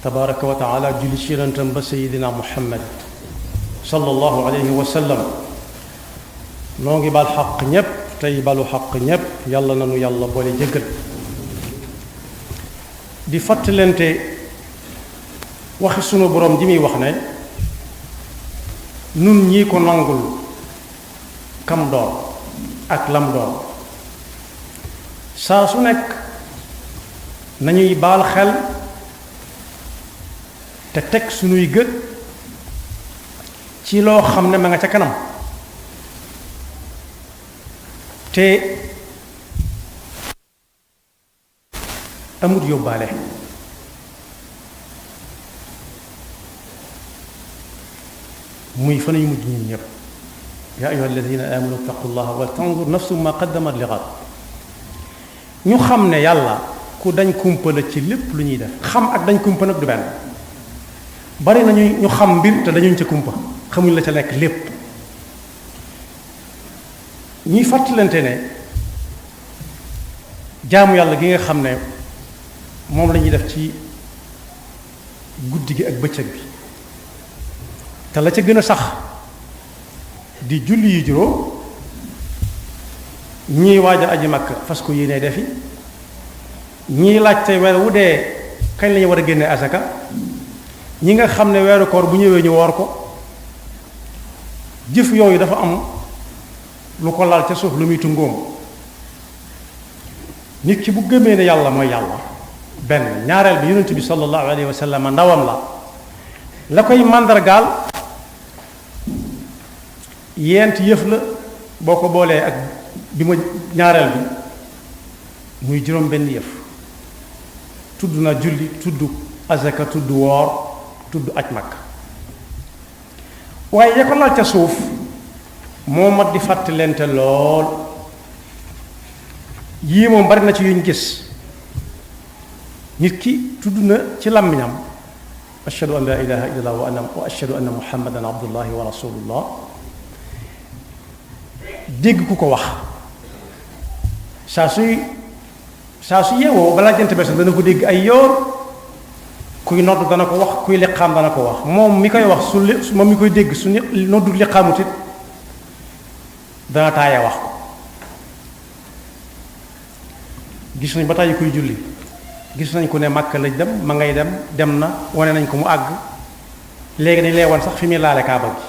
tabaraka wa taala julli ci yonentam ba sayidina muhammad sallallahu alayhi wa sallam noo ngi bal xaq ñépp tey balu xaq ñépp yàlla nanu yàlla boole jéggal di fàttalente waxi sunu boroom ji muy wax ne nun ñii ko nangul kam doon ak lam doon saa su nekk nañuy baal xel te teg sunuy gët ci loo xam ne ma nga ca kanam te amut yóbbaale muy fa nañu mujj ñun ñëpp yaa ayyuha alladina amanu ittaqullaha wal tanzur nafsu ma qaddamat li ghad ñu xam ne yàlla ku dañ kumpa la ci lépp lu ñuy def xam ak dañ kumpa nag du benn bari nañu ñu xam mbir te dañuñ ca kumpa xamuñ la ca nekk lépp ñuy fàttalante ne jaamu yàlla gi nga xam ne moom la ñuy def ci guddi gi ak bëccëg bi te la ca gën a sax di julli yu juróom ñii waaj a aji makk fas ko yéene defi ñii laaj tey weer wu dee kañ lañu war a génne asaka ñi nga xam ne weeru koor bu ñëwee ñu woor ko jëf yooyu dafa am lu ko laal ca suuf lu muy tungóom nit ki bu gëmee ne yàlla mooy yàlla benn ñaareel bi yonent bi sallallahu alayhi wa sallam ndawam la koy màndargaal yent yëf la boo ko boolee ak bi ma ñaareel bi muy juróom benn yëf tudd na julli tudd azaka tudd woor tudd aj makk waaye ya ko laal ca suuf moo mat di fàttalente lool yii moom bari na ci yuñ gis nit ki tudd na ci làmmiñam ashhadu an la ilaha illallah wa ashhadu anna muhammadan abdullahi wa rasulullah dégg ku ko wax saa su yeewoo balaa jant bee sax dana ko dégg ay yoor kuy nodd dana ko wax kuy liqaam dana ko wax moom mi koy wax moom mi koy dégg su noddu liqaamut it dana taaye wax ko gis nañ ba tàyyi kuy julli gis nañ ko ne Makka lañ dem ma ngay dem na wane nañ ko mu àgg léegi dañ lay wan sax fi muy laale kaaba gi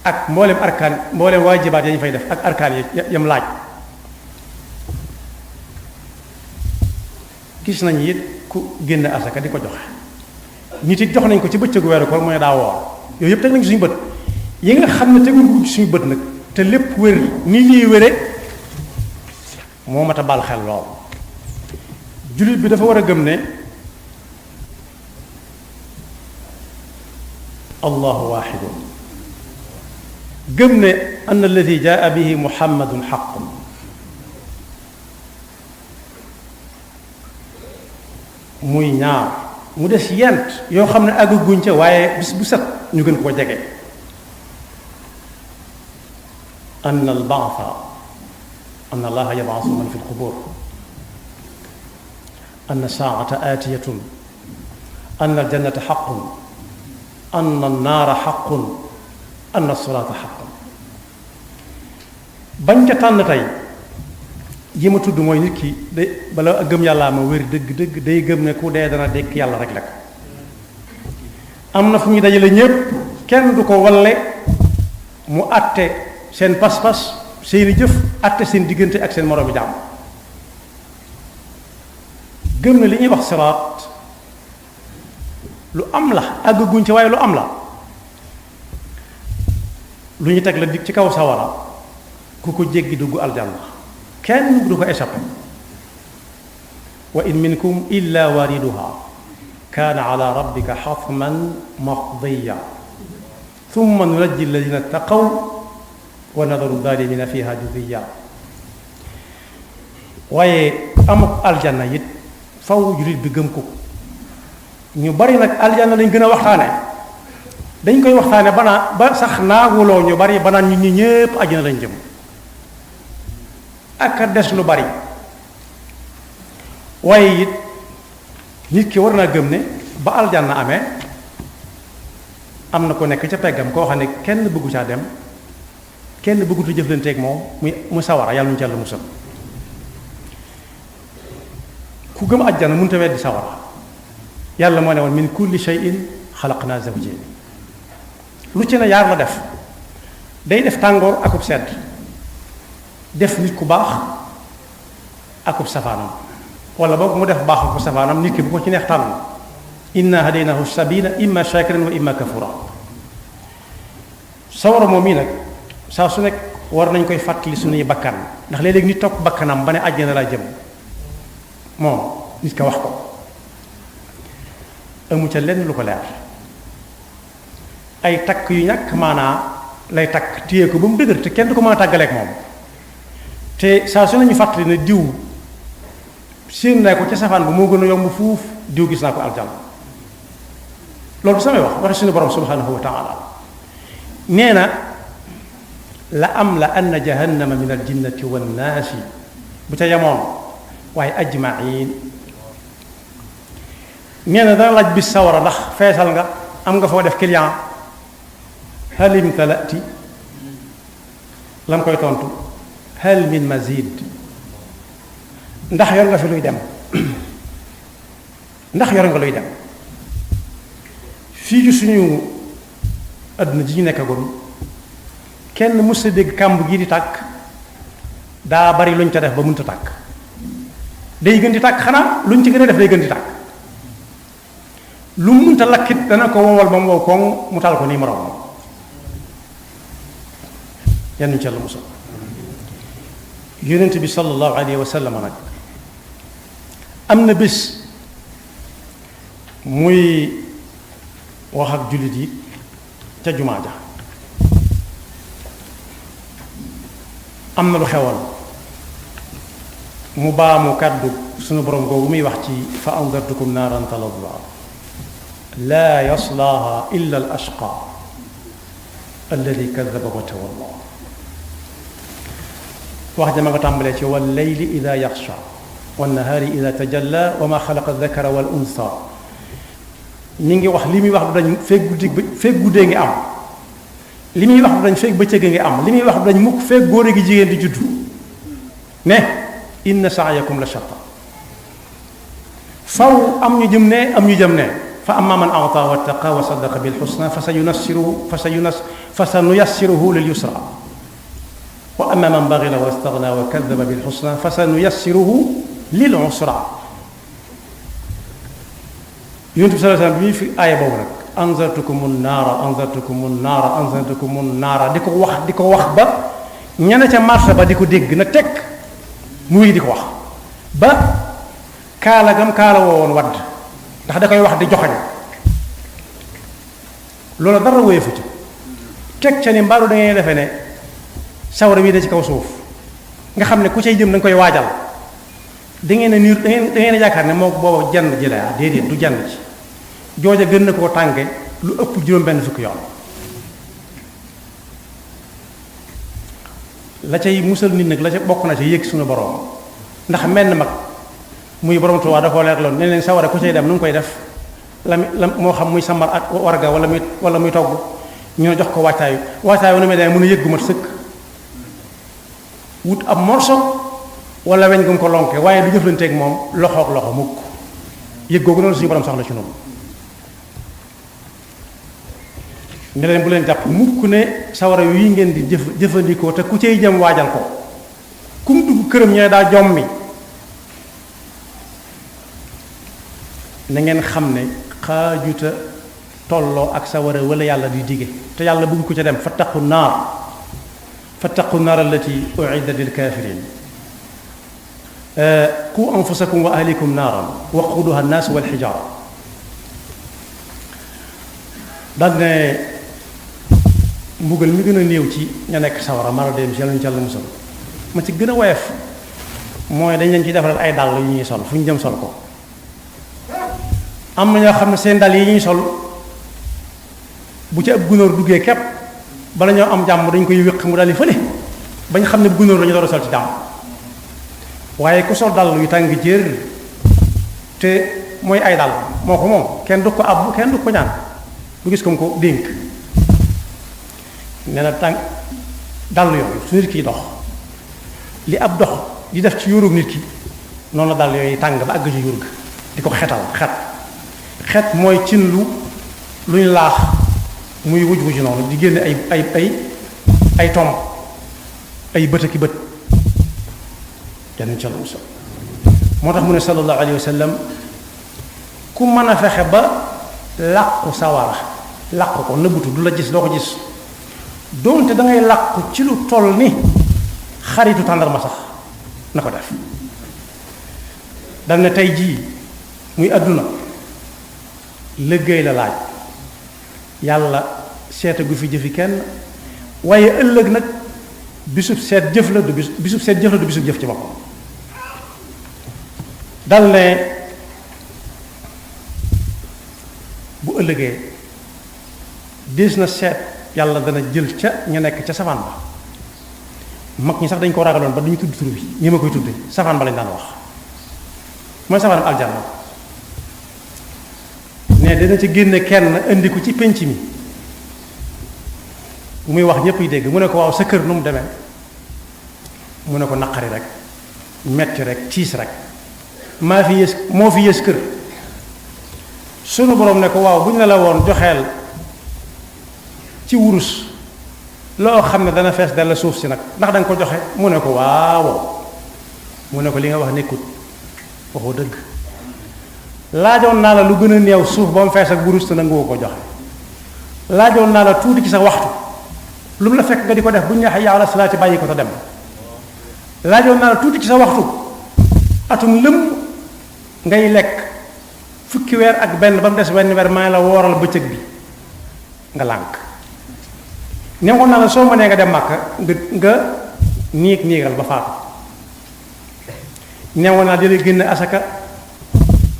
ak mboolem arkaan mboolem waajibaat yañ fay def ak arkaan yam laaj gis nañ it ku génn asaka di ko joxe nit it jox nañ ko ci bëccëgu weeru koor mooy daa woor yooyu yëpp teg nañ ko suñu bët yi nga xam ne tegul ko suñu bët nag te lépp wér ni lii wére moo mat a bal xel lool jullit bi dafa war a gëm ne allahu waaxidun gëm ne an alladi jaa bihi muhammadun xaqun muy ñaar mu des yent yoo xam ne àgguñ ca waaye bis bu set ñu gën koo jege an albaasa an allaha yabaasu man fi lqubur an saata aatiyatun an aljannata xaqun an annaara xaqun an alsalaata xaqun bañ ca tànn tey yi ma tudd mooy nit ki day bala gëm yàllaa ma wér dëgg day gëm ne ku dee dana dekk yàlla rek la ko am na fu ñuy dajale ñépp kenn du ko walle mu àtte seen pas-pas seeni jëf àtte seen diggante ak seen moroomi jaam gëm na li ñuy wax siraat lu am la àgguñ ci waaye lu am la lu ñu teg la dig ci kaw sawara ku ko jéggi dugg aljanna kenn du ko échappé wa in minkum illa wariduha kaana ala rabbika xatman maqdiya thumma nunajji alladina ttaqaw wa nadaru zalimina fiha judiya waaye amuk aljanna it faw jullit bi gëm ko ñu bari nag aljanna lañ gën a waxtaane dañ koy waxtaane ba sax naaguloo ñu bari banaan ñu ñi ñépp àjjana lañ jëm ak a des lu bari waaye it nit ki war naa gëm ne ba aljanna amee am na ko nekk ca peggam koo xam ne kenn bëggu caa dem kenn bëggutu jëflanteeg moom mu sawara yàlla ñu ca la musal ku gëm àjjana mënut a weddi sawara yàlla moo ne woon min kulli shay'in xalaqnaa zawjayn lu ci ne yaar la def day def tàngoor akub sedd def nit ku baax akub safaanam wala boog mu def baax akub safaanam nit ki bu ko ci neex tànn inna hadaynahu sabila imma shakiran wa imma kafura sawara moom mii nag saa su nekk war nañ koy fàttali suñuy bakkan ndax léeg-léeg nit topp bakkanam ba ne àjjana laa jëm moom nit ka wax ko amu ca lenn lu ko leer ay takk yu ñàkk maanaa lay takk téye ko ba mu dëgër te kenn du ko mën a tàggaleek moom te saa su nañu fàttali ne diw séen naa ko ca safaan ba moo gën a yomb fuuf diw gis naa ko aljanna loolu samay waxi suñu borom subhanahu wa taala nee na la am la anna jahannama min aljinnati wannaasi bu ca yemoon waaye ajmain nee na dana laaj bis sawara ndax feesal nga am nga foo def client hal imtalati lam koy tontu hal min mazid ndax yor nga fi luy dem ndax yor nga luy dem fii ci suñu àdduna ji ñu nekkagoon kenn mës sa dégg kàmb gii di tàkk daa bari luñ ca def ba mënta tàkk day gën di tàkk xanaa luñ ci gën a def day gën di tàkk lu mënta lakkit dana ko wowal ba mu wow koŋ mu taal ko nii moroom yannuñ ca la musal yonent bi sallallahu alayhi wa sallam nag am na bés muy wax ak jullit yi ca jumaa ja am na lu xewoon mu baamu kàddu sunu borom googu muy wax ci fa andartukum naaran talazza laa yaslaaha illa al ashqa alladi kadaba wa tawalla wax jama nga tàmbalee ci wal layli ida yaxsha wan nahaari ida tajalla wa ma xalaqa dakara wal unsa ñi ngi wax li muy wax du dañ feeg guddee ngi am li muy wax du dañ feeg bëccëg ngi am li muy wax du dañ mukk feeg góor gi jigéen di juddu ne inna sa'yakum la shatta faw am ñu jëm ne am ñu jëm ne fa amma man a'ta wattaqa wa saddaqa bil husna fa sanuyassiruhu lil yusra wa amma man baghila wastaghna wa kadhaba bil husna fa sanuyassiruhu lil usra yonent bi sallallahu alayhi wasallam bi fi aaya boobu nag anzartukumun naara di ko wax ba ñene ca marché ba di ko dégg na teg muy di ko wax ba kaala gam kaala woowoon wadd ndax da koy wax di joxañ loolu dara wéyefu ci teg ca ni mbaaru da ngay defee ne sawara wi da ci kaw suuf nga xam ne ku cay jëm da nga koy waajal da ngeen a niir da ngeen a yaakaar ne moo booba jann ji la déedéet du jann ci jooja gën na koo tànge lu ëpp juróom-benn fukki yoon la cay musal nit nag la ca bokk na ci yëg suñu borom ndax menn mag muy borom Tuubaa da koo leerloon ne leen sawara ku cay dem nu ngi koy def la moo xam muy samar ak warga wala muy togg ñoo jox ko waajtaayu nu muy demee mën a yëg gu mat sëkk wut ab morso wala weñ gum ko lonke waaye du jëflanteeg moom loxoog loxo mukk yëg googu noonu suñu borom soxla ci noonu ne leen bu leen jàpp mukk ne sawara yi ngeen di jëfandikoo te ku cay jëm waajal ko kum dugg këram ñee daa jommi na ngeen xam ne xaajuta tolloo ak sawara wala yàlla di dige te yàlla bëgg ko ca dem fattaqu naar allati u'iddat lil kafirin qu anfusakum wa ahlikum naaran waquduha an-nas wal hijara daal ne mbugal mi gën a néew ci ña nekk sawara mara dem ci yàlla musal ma ci gën a woyof mooy dañ leen ci defaral ay dàll yu ñuy sol fu ñu jëm sol ko am na ñoo xam ne seen dàll yi ñuy sol bu ci ab gunóor duggee képp bala ñoo am jàmm dañ koy wéq mu daldi fële bañ xam ne bu gunóor la ñu door a sol ci jàmm waaye ku sol dàll yu tàng jër te mooy ay dàll moo ko moom kenn du ko abbu kenn du ko ñaan du gis comme ko dénk nee na tànk dàll yooyu su nit kiy dox li ab dox di def ci yóorug nit ki noonu la dàll yooyu tàng ba àgg ci yóor ga di ko xetal xet mooy cin luñ laax muy wuj noonu di génne ay tomb ay bët aki bët yenn ca la musal moo tax mu ne sallallahu alayhi wa sallam ku mën a fexe ba làqu sawara làqu ko nëbbutu du la gis doo ko gis doonte da ngay làqu ci lu toll ni xaritu tàndarma sax na ko def dal ne tey jii muy àdduna liggéey la laaj yàlla seete gu fi jëfi kenn waaye ëllëg nag bisub seet jëf la du bisub seet jëf la du bisub jëf ci boppam dal ne bu ëllëgee des na seet yàlla dana jël ca ña nekk ca safaan ba mag ñi sax dañ ko ragaloon ba duñu tudd tur bi ñi ma koy tudde safaan ba lañ daan wax mooy safaanam aljanna ne dina ci génne kenn indi ko ci penc mi muy wax ñépp yi dégg mu ne ko waaw sa kër nu mu demee mu ne ko naqari rek metti rek tiis rek moo fi yées kër sunu boroom ne ko waaw bu ñu la woon joxeel ci wurus loo xam ne dana fees della suuf si nag ndax da nga ko joxe mu ne ko waaw mu ne ko li nga wax nekkut waxoo dëgg laajoon naa la lu gën a néew suuf ba mu fees ak wurus te nanguwoo ko joxe laajoon naa la tuuti ci sa waxtu lu mu la fekk nga di ko def bu ñu neexee yaa ala salaati bàyyi ko te dem laajoon naa la tuuti ci sa waxtu atum lëm ngay lekk fukki weer ak benn ba mu des wenn weer maa la wooral bëccëg bi nga lànk neexoon naa la soo mënee nga dem Màkka nga niigal ba faatu neexoon naa di génn asaka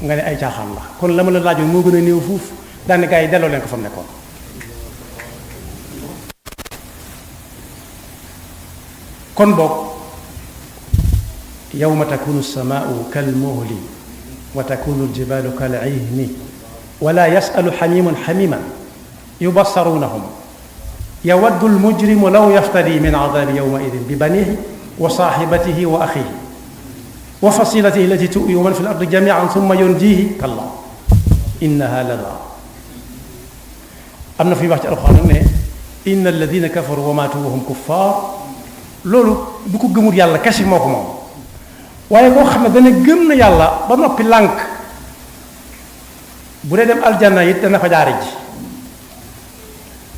nga ne ay caaxaan la kon la ma la laajoon moo gën a néew fuuf daane gaa yi delloo leen ko fa mu nekkoon kon boog yawma takunu samaau kalmuhli wa takunu aljibalu kal'ihni wala yasalu xamimun xamiman yubassarunahum yawaddu almujrimu law yaftadi min adabi yawmaidin bi banihi wa saaxibatihi wa axihi wa fasilatihi allati tu'wi man fi l-ardi jamii'an thumma yunjihi kallaa innaha ladaa am na fi wax ci alxuraan ne inna alladina kafaru wa maatu wa hum kuffaar loolu du ko gëmul yàlla kese moo ko moom waaye koo xam ne dana gëm na yàlla ba noppi lànk bu dee dem aljanna it dana fa jaare ji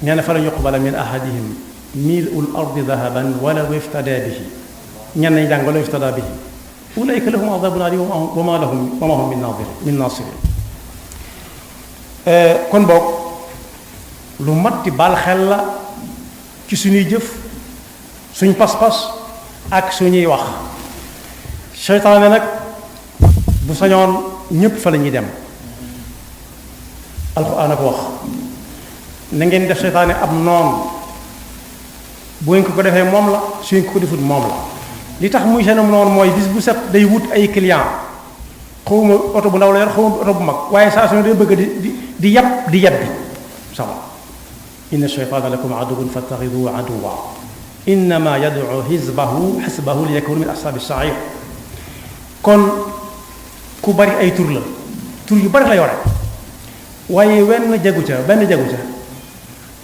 nee na falan yuqbala min ahadihim mil'ul ardi dahaban walaw iftadaa bihi ñenn ñi jàng walaw iftadaa bihi ulaika lahum adabun alim wa ma hum min nasirin kon boog lu mat di baal xel la ci suñuy jëf suñ pas-pas ak suñuy wax seytaane nag bu sañoon ñépp fa la ñuy dem alxuraan a ko wax na ngeen def seytaane ab noon bu ngeen ko defee moom la su ngeen ko defut moom la li tax muy seen noonu mooy bis bu set day wut ay client xawma oto bu ndaw la yor xawma oto bu mag waaye saa su ne day bëgg di yab bi sama inna shaytaana lakum aduwwun fattaxiduhu aduwwa innama yad'u xisbahu li yakunu min ashaabi sa'iir kon ku bari ay tur la tur yu bari la yore waaye benn jagu ca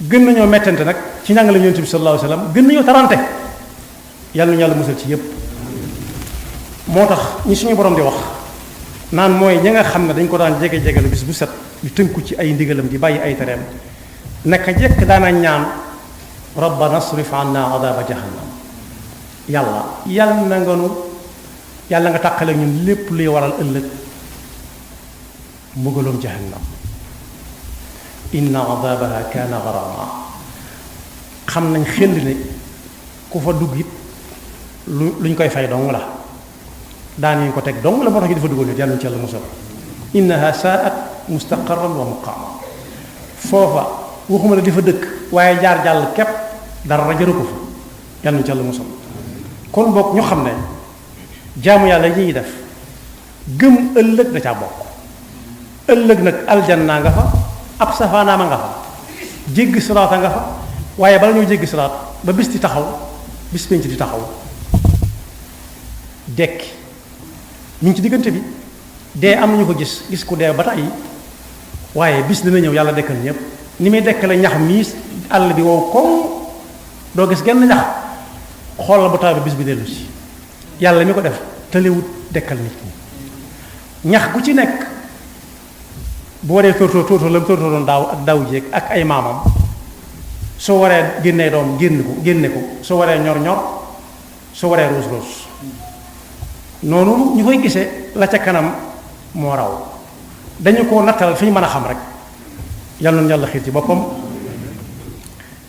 gën nañoo mettante nag ci njàngale Yonent bi sallallahu alayhi wa sallam gën nañoo tarante yàlla ñu yàlla musal ci yépp moo tax ñi suñu borom di wax naan mooy ñi nga xam ne dañ ko daan jege-jegelu bis bu set di tënku ci ay ndigalam di bàyyi ay tereem naka jekk daana ñaan rabbana asrif anna adaba jahannam yàlla nga tàqale ñun lépp luy waral ëllëg mbugalum jahannam inna adabaha kaana garama xam nañ xel ne ku fa dugg it luñ koy fay dong la daan ñu ko teg dong la moo tax ñu dafa dugal nit yàlla ñu ci yàlla musal innaha saat mustaqarran wa muqama foofa waxuma la di fa dëkk waaye jaar jàll képp dara jëru ko fa yàlla ñu ci yàlla musal kon boog ñu xam ne jaamu yàlla yi ñuy def gëm ëllëg da caa bokk ëllëg nag aljanna nga fa ab safaanaama nga fa jéggi siraata nga fa waaye bala ñoo jéggi siraat ba bis di taxaw bis penc di taxaw dekki ñu ngi ci diggante bi dee am nañu ko gis ku dee ba tàyyi waaye bis dina ñëw yàlla dekkal ñëpp ni muy dekkale ñax mii àll bi wow koŋ doo gis genn ñax xool la bu taw bi bis bi dellu si yàlla mi ko def tëlewut dekkal nit ñi ñax gu ci nekk bu waree tóortóor la mu tóortóoroon daaw ak daaw jéeg ak ay maamam soo waree génnee doom génne ko soo waree ñor soo waree ruus noonu ñu koy gisee la ca kanam moo raw dañu ko nattal fi ñu mën a xam rek yàlla noonu yàlla xiir ci boppam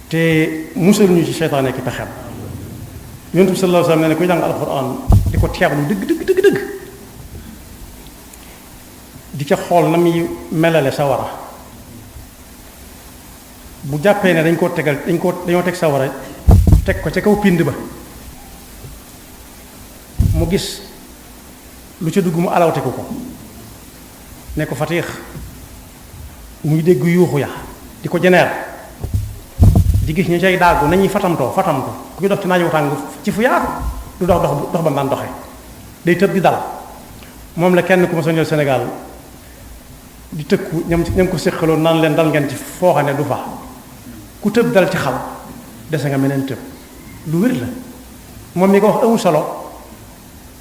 te musal ñu ci seytaane ki pexem yonent bi sallallahu alayhi wasallam ne kuy jàng alxuraan di ko teewlu dëgg di ca xool na muy melale sawara bu jàppee ne dañoo teg sawara teg ko ca kaw pind ba mu gis lu ca dugg mu alawteku ko ne ko fatiix muy dégg yuuxu ya di ko jeneer di gis ñu cay daagu nañuy fatam ko kuy dox ci naaju tàng ci fu yaatu du dox ba mu daan doxe day tëb di dal moom la kenn ku ma soññal Sénégal di tëkku ñam ko séqaloon naan leen dal ngeen ci foo xam ne du fa ku tëb dal ci xal dese nga meneen tëb lu wér la moom mi ko wax amul solo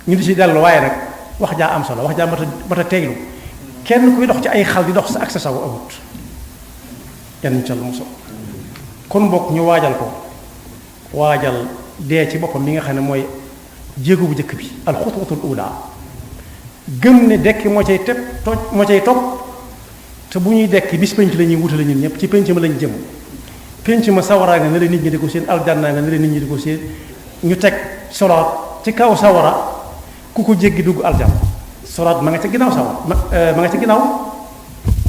ñu di ci dellu waaye nag wax jaa am solo wax jaa mata teeglu kenn kuy dox ci ay xal di dox sa ak sa saw amut yan ñu ca lu musal kon bokk ñu waajal dee ci boppam mi nga xam ne mooy jéego bu njëkk bi alxutwatul ula gëm ne dekki moo cay topp te bu ñuy dekki bis penc la ñuy wutale ñun ñëpp ci penc ma lañ jëm penc ma sawaraa nga ne la nit ñi di ko seen aljanna nga ne la nit ñi di ko seen ñu teg solaat ci kaw sawara ku ko jéggi dugg aljanna solaat ma nga ca ginnaaw sawara ma nga ca ginnaaw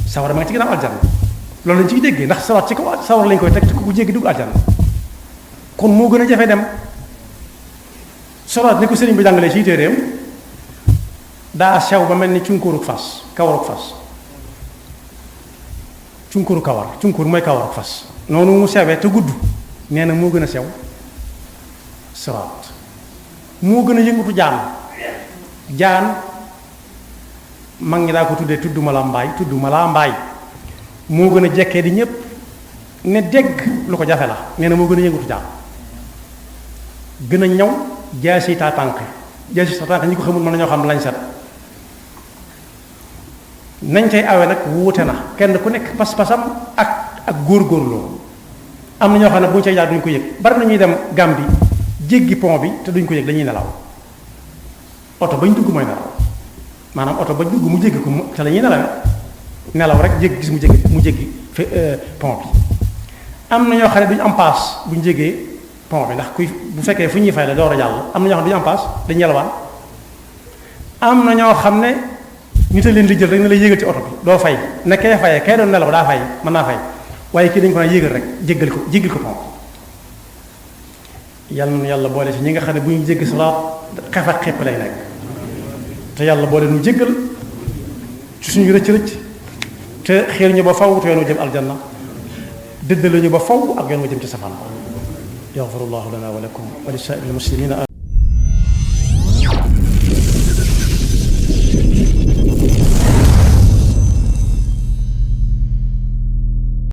sawara ma nga ca ginnaaw aljanna loolu lañ ciy déggee ndax solaat ci kaw sawara lañ koy teg te ku ko jéggi dugg aljanna kon moo gën a jafe dem solaat ni ko sëriñ bi jàngalee ci téeréem daa sew ba mel ni cunkuruk fas kawaruk fas cunkuru kawar cunkur mooy kawaruk fas noonu mu sewee te gudd nee na moo gën a sew siraat moo gën a yëngatu jaan mag ñi daa ko tuddee tudd ma laa mbaay moo gën a jekkee di ñépp ne dégg lu ko jafe la nee na moo gën a yëngatu jaan gën a ñaw jaasi taa tànk ñi ko xamul mën nañoo xam lañ set nañ cay awe nag wuute na kenn ku nekk pas-pasam ak góor-góorloo am na ñoo xam ne bu ñu cay jaar duñ ko yëg bari na ñuy dem Gàmbi jéggi pont bi te duñ ko yëg dañuy nelaw oto bañ dugg mooy nelaw maanaam oto bañ dugg mu jéggi ko te la ñuy nelaw rek jéggi gis mu jéggi pont bi am na ñoo xam ne duñu am paas bu ñu jéggee pont bi ndax kuy bu fekkee fu ñuy fay la door a jàll am na ñoo xam ne duñu am paas dañu yelwaan am na ñoo xam ne ñu te leen di jël rek ne la yéegal ci oto bi doo fay ne kee fayee kee doon nelaw daa fay mën naa fay waaye kii dañ ko naan yéegal rek jéggal ko pont yàlla na yàlla boole ci ñi nga xam ne bu ñu jéggi salaat xef ak xepp lay nekk te yàlla boole nu jéggal ci suñu rëcc te xiir ñu ba faw te yoon wu jëm aljanna dëddale ñu ba faw ak yoon wu jëm ci safaan yaxfirullahu lana wa lakum wa li saa'iril muslimina